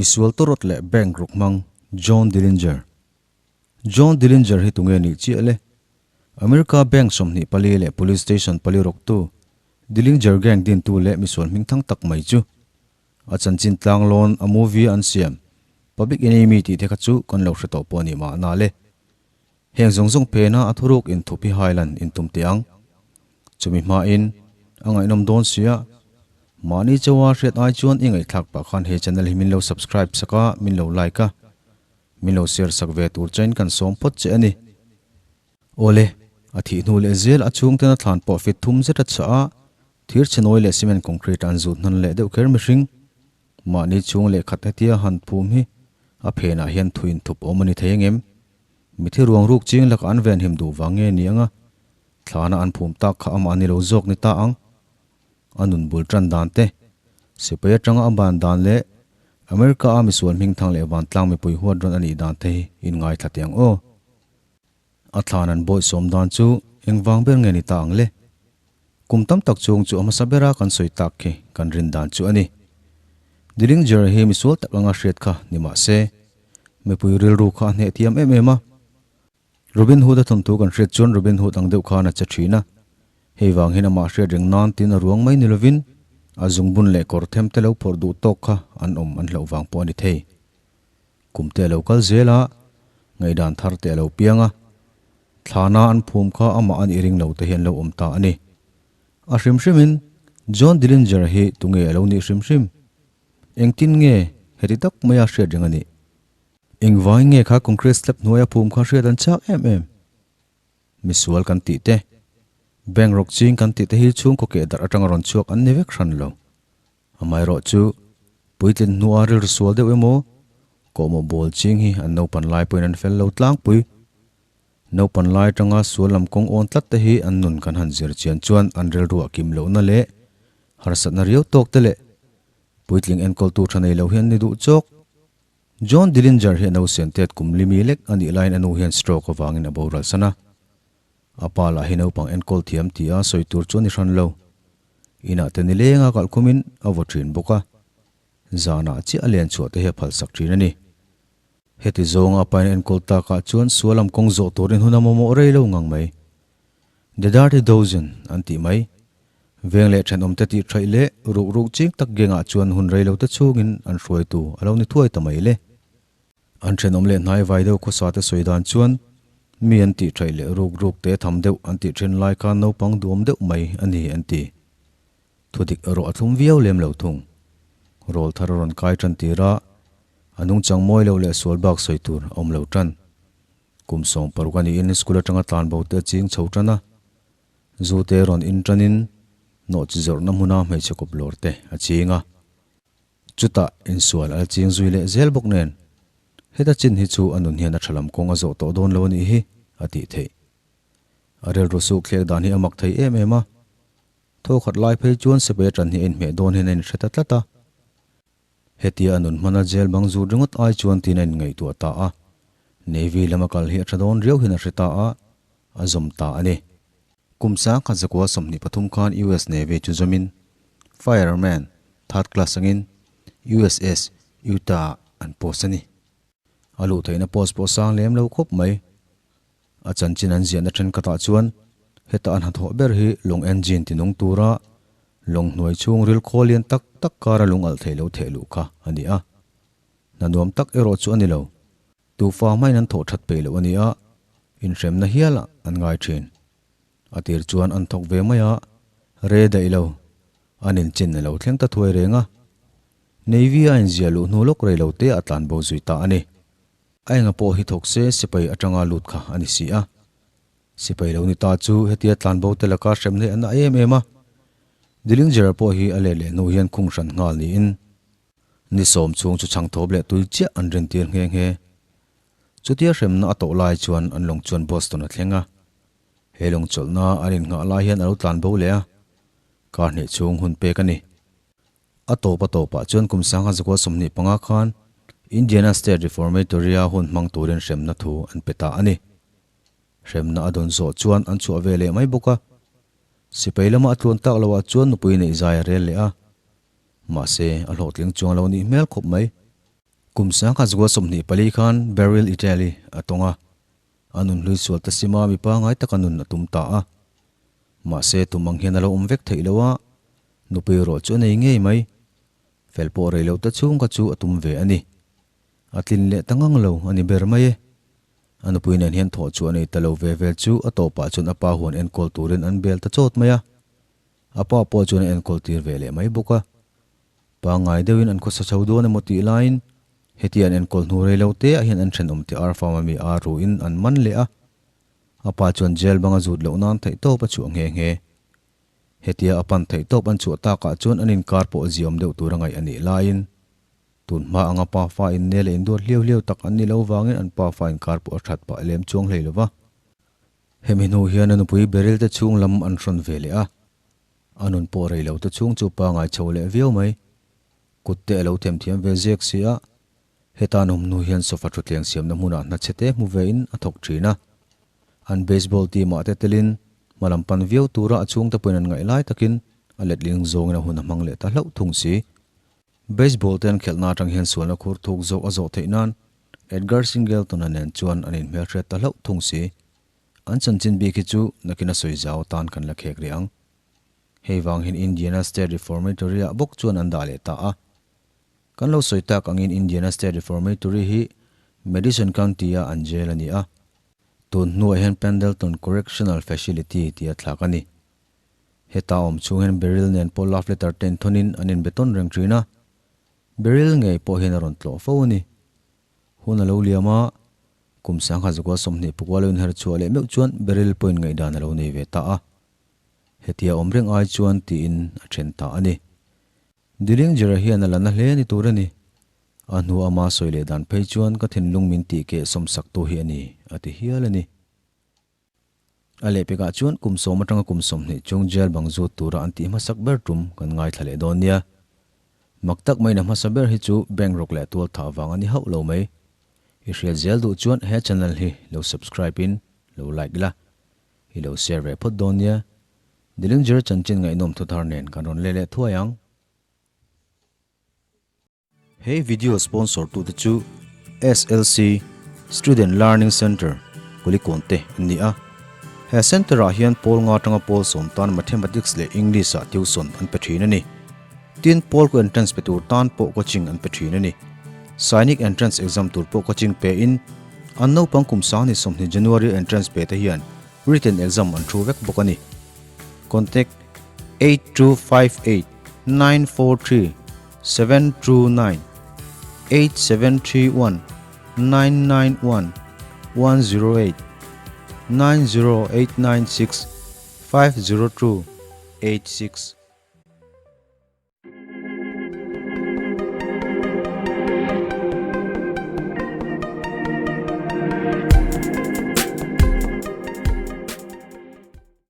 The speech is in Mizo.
Misual tawrawt leh bank ruk hmang John Dillinger John Dillinger hi tunge nih chiah le? America bank 24 leh police station pali rawktu Dillinger Gang dintu leh misual hmingthang tak mai chu a chanchin tlanglawn a movie an siam Public Enemy tih te kha chu kan lo hre tawh pawh a nih mahna le. Heng zawng zawng phena a thuruk inthup hi hailan intum teh ang. Chumi hmain a ngaihnawm dawn sia. Mahni chawa hriat ai chuan i ngaihthlak pah khan he channel hi min lo subscribe sak a, min lo like a, min lo share sak ve tur chain kan sawm phawt che a ni. Awle, a thih hnu leh zel a chhungten a thlan pawh fit thum zet a chah a, thir chhe nawi leh cement concrete an zut hnan leh deuh kher mihring. Mahni chhung leh khat hetia han phum hi a phenah hian thu inthup awm a ni thei angem? Mithi ruang ruk ching lakah an venhim duh vang nge ni anga thlana an phum tak kha amah ni lo zawk ni ta ang. A nun bul tan dan te, sipai atanga a ban dan leh America a misual hmingthang leh vantlang mipui huat rawn a nih dan te hi in ngaithla teh ang aw. A thlan an bawihsawm dan chu engvang ber nge ni ta ang le? Kum tam tak chung chu a hmasa bera kan sawi tak khi kan rin dan chu a ni. Dillinger hi misual tak anga hriat kha ni mah se, mipui rilru kha a hneh thiam em em a. Robin Hood a thawnthu kan hriat chuan Robin Hood ang deuh khan a che thin a. Hei vang hian amah hriat reng nan tin a ruang mai ni lovin a zungbun leh kawr them te lo phawrh duh tawk kha an awm an hlauh vang pawh a ni thei. Kum te a lo kal zel a, ngaihdan thar te a lo piang a. Thlana an phum kha amah an i ring lo te hi an lo awm ta a ni. A hrim hrimin John Dillinger hi tunge a lo nih hrim hrim? Engtin nge heti tak maia hriat reng a nih? Engvangin nge kha concrete slab hnuaia phum kha hriat an chak em em? Misual kan tih te, bank rawk ching kan tih te hi chhungkaw keh darh atanga rawn chhuak an ni vek hran lo. Amaherawh chu, puitlin hnua rilru sual deuh emaw, kawhmawh bawl ching hi an naupan lai pawhin an fel lo tlangpui. Naupan lai atanga sual lam kawng awn tlat te hi an nun kan han zir chian chuan an rilruah kim lohna leh harsatna riau tawk te leh puitling enkawltu tha nei lo hi an ni duh chawk. John Dillinger hi a nausen tet kum limi lek a nih laiin a nu hian stroke avangin a boral san a. A pa lah hi naupang enkawl thiam tia sawi tur chu a ni hran lo. Inah te nilenga kalh khumin a vaw thin bawk a, zanah chiah a len chhuah te hi a phalsak thin a ni. Heti zawnga a pain a enkawl takah chuan sual lam kawng zawh turin hun a mamawh rei lo ngang mai. The Dirty Dozen an tih mai. Veng leh thenawmte tih thaih leh ruk ruk ching tak gengah chuan hun rei lo te chhungin an hruaitu a lo ni thuai ta mai le. An thenawm leh hnai vai deuh khawsa te sawi dan chuan mi an tih thaih leh ruk ruk te tham deuh an tih then lai khan naupang duam deuh mai a ni an ti. Thudik erawh a thlum viau lem lo thung. Rawl thar a rawn kai tan tir a, a nungchang mawi lo leh sual bak sawi tur a awm lo tan. Kum 16 a niin school atanga tlan bo te a ching chho tan a, zu te rawn in tanin nawhchi zawrhna hmuna hmeichhe kawp lawr te a ching a. Chutah insual a la ching zui leh zel bawk nen, heta chin hi chu a nun hian a tha lam kawng a zawh tawh dawn lo a nih hi, a tih theih. A rilru suk thlek dan hi a mak thei em em a, thaw khat lai phei chuan sipai a tan hi a inhmeh dawn hian a inhre ta tlat a. Hetia a nun hmana jail bang zut ringawt ai chuan tiin a inngaihtuah ta a, Navy lama kal hi a tha dawn riau hian a hre ta a, a zawm ta a ni. Kum 1923 khan US Navy chu zawmin Fireman Third Class angin USS Utah ah an post a ni. A luh theihna post pawh sang lem lo khawp mai. A chanchin an ziahna thenkhatah chuan heta an hnathawh ber hi lawng engine tinung tura lawng hnuai chhung ril khawl lian tak tak kara lung alh theih lo theh luh kha a ni a. Hna nuam tak erawh chu a ni lo. Tufa hmain an thawh that peih loh a ni a, inhremna hialah an ngai thin. A tir chuan an thawk ve mai a, re daih lo, an inchin a lo thleng ta thuai reng a. Navy a inziah luh hnu lawk rei lo te a tlan bo zui ta a ni. A enga pawh hi thawk se sipai atanga lut kha a ni si a. Sipai lo ni ta chu hetia tlan bo te laka hrem leh a na em em a. Dillinger pawh hi a let leh hnu hian khung hran nghal niin Ni sawm chhung chu chhangthawp leh tui chiah an rintir nghe nghe. Chutia hremna a tawh lai chuan an lawng chuan Boston a thleng a. He lawng chawlhna an innghah lai hian a lo tlan bo leh a. Kar hnih chhung hun pek a ni. A tawp a tawpah chuan kum 1925 khan Indiana State Reformatory-a hun hmang turin hremna thu an pe ta a ni. Hremna a dawn zawh chuan an chhuah ve leh mai bawk a. Sipai lama a tluan tak loah chuan nupui neih zai a rel leh a. Mahse, a hlawhtling chuang lo nih hmel khawp mai. Kum sangkhat 24 khan Beryl Italy a tawng a, a nun hlui sual ta sima mi pangai taka nun a tum ta a. Mahse tum ang hian a lo awm vek theih lo a, nupui rawh chu a nei ngei mai. Fel pawh rei lo ta chhung kha chu a tum ve a ni. A tlin leh ta ngang lo a ni ber mai e. A nupui nen hian thawh chu a nei ta lo ve vel chu a tawpah chuan a pa huan enkawl turin an bel ta chawt mai a. A pa pawh chuan a enkawl tir ve leh mai bawk a. Pangngai deuhin an khawsa chho dawn emaw tih laiin heti an enkawl hnu rei lo te ah hian an thenawm te ar farm ami ar ruin an man leh a. A pa chuan jail banga zut loh nan theihtawp a chhuah nghe nghe. Hetia a pan theihtawp an chhuah takah chuan an inkar pawh ziawm deuh tur a ngaih a nih laiin tun hma anga pa fa inne leh induat hliau hliau tak an ni lo vangin an pa fa inkar pawh a that pah lem chuang hlei lo va. Hemi hnu hian a nupui Beryl te chhung lam an hrawn ve leh a. A nun pawh rei lo te chhung chu pangai chho leh viau mai. Kut te a lo themthiam ve zek si a. Heta an awm hnu hian sofa thutthleng siamna hmunah hna chhe te hmu ve in a thawk thin a. An baseball team ah te telin hma lam pan viau tura a chhungte pawhin an ngaih lai takin a letling zawngin a hun a hmang leh ta hlauh thung si. Baseball te an khelhna atang hian sualna khur thuk zawk a zawh theih nan Edgar Singleton-a nen chuan an inhmelhriat ta hlauh thung si. An chanchin bik hi chu nakin a sawi zau atan kan la khek rih ang. Hei vang hian Indiana State Reformatory ah bawk chuan an dah leh ta a. Kan lo sawi tak angin Indiana State Reformatory hi Madison County a an jail a ni a. Tun hnuah hian Pendleton Correctional Facility tih a thlak a ni. Heta awm chhung hian Beryl nen pawh love letter te inthawnin an inbeton reng thin a. Beryl ngei pawh hian a rawn tlawh fo a ni. Hun a lo liam a, kum 1929 lo inher chhuah leh meuh chuan Beryl pawhin ngaihdan a lo nei ve ta a. Hetia awm reng ai chuan tiin a then ta a ni. Dillinger-a hian a la na hle ni tur a ni. A hnu ama sawi leh dan phei chuan ka thinlung min tih keh sawmsaktu hi a ni, a ti hial a ni. A lehpekah chuan kum sawm atanga kum 20 chung jail bang zut tura an tih hmasak ber tum kan ngaithla leh dawn nia. Mak tak maiin a hmasa ber hi chu bank rawk leh tual thah vang a ni hauh lo mai. I hriat zel duh chuan he channel hi lo subscribe in lo like la, i lo share ve phawt dawn nia. Dillinger chanchin ngaihnawm thuthar nen kan rawn leh leh thuai ang. He video sponsor tute chu SLC, Student Learning Centre, Kulikawn te an ni a. He centre ah hian pawl nga atanga pawl sawm tan Mathematics leh English ah tuition an pe thin a ni. Tin, pawl ku entrance pe tur tan pawh coaching an pe thin a ni. Sainik entrance exam tur pawh coaching pe in, an naupang kum 20 January entrance pe te hian written exam an thu vek bawk a ni. Contact 8258 943 729 8731 991 108 90896 502 86.